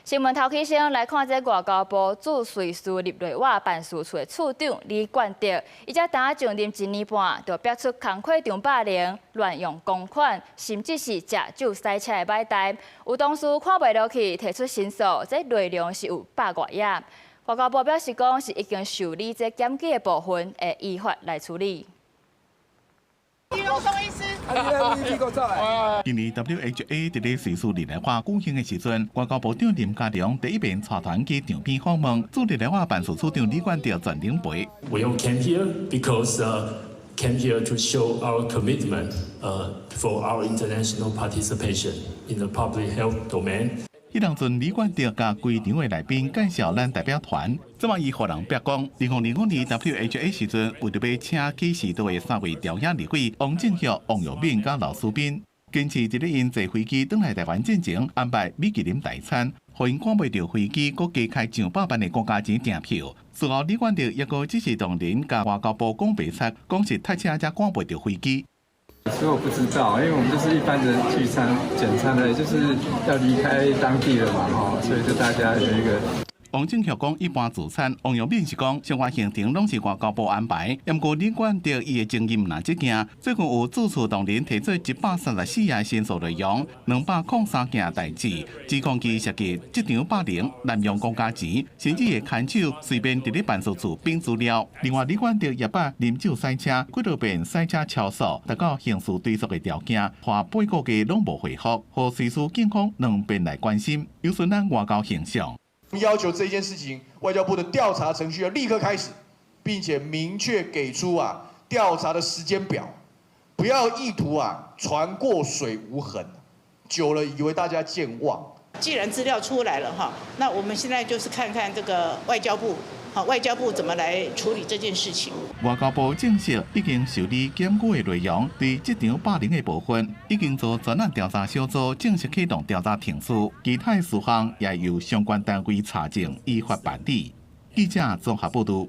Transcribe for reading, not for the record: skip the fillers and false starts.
新聞頭起先來看這外交部駐瑞士日內瓦辦事處的處長李冠德，伊才剛上任一年半，就爆出工課場霸凌、亂用公款，甚至是食酒駛車的歹代。有同事看袂落去，提出申訴，這內容是有百外頁。外交部表示講，是已經受理這檢舉的部分，會依法來處理。今年 WHA 佇咧瑞士日內瓦舉行的時陣，外交部長林佳龍第一遍帶團去場邊訪問，駐日內瓦辦事處長李冠德全程陪。 We all came here because came here to show our commitment for our international participation in the public health domain. 彼當陣李冠德共規場的來賓介紹咱代表團，這擺伊予人爆講，2025年 WHA 時陣，為著欲請起士道的三位朝野立委王正旭、王育敏佮劉書斌，堅持佇咧𪜶坐飛機轉來台灣進前安排米其林大餐，予𪜶趕袂著飛機，閣加開上百萬的公家錢訂票。事後李冠德抑閣只是當人共外交部講白賊，講是塞車才趕袂著飛機。所以我不知道，因為我們就是一般的聚餐、簡餐的，就是要離開當地了嘛，吼，所以就大家有一個。王正旭講一般聚餐，王育敏是講相關行程攏是外交部安排。毋過李冠德伊的經驗若這件，最近有駐處同仁提出134頁申訴內容，203件代誌，指控伊涉及職場霸凌、濫用公家錢，甚至會牽手隨便佇咧辦事處反資料。另外，李冠德也捌啉酒駛車，幾落遍駛車超速，達到刑事追訴的條件，花八個月攏無回覆，予瑞士警方兩遍來關心，有損咱外交形象。要求這件事情，外交部的調查程序要立刻開始，並且明確給出調查的時間表，不要意圖船過水無痕，久了以為大家健忘。既然資料出來了哈，那我們現在就是看看這個外交部，好，外交部怎麼來處理這件事情。外交部證實已經受理檢舉的內容，對職場霸凌的部分已經做專案調查小組正式啟動調查程序，其他事項也由相關單位查證依法辦理。記者綜合報道。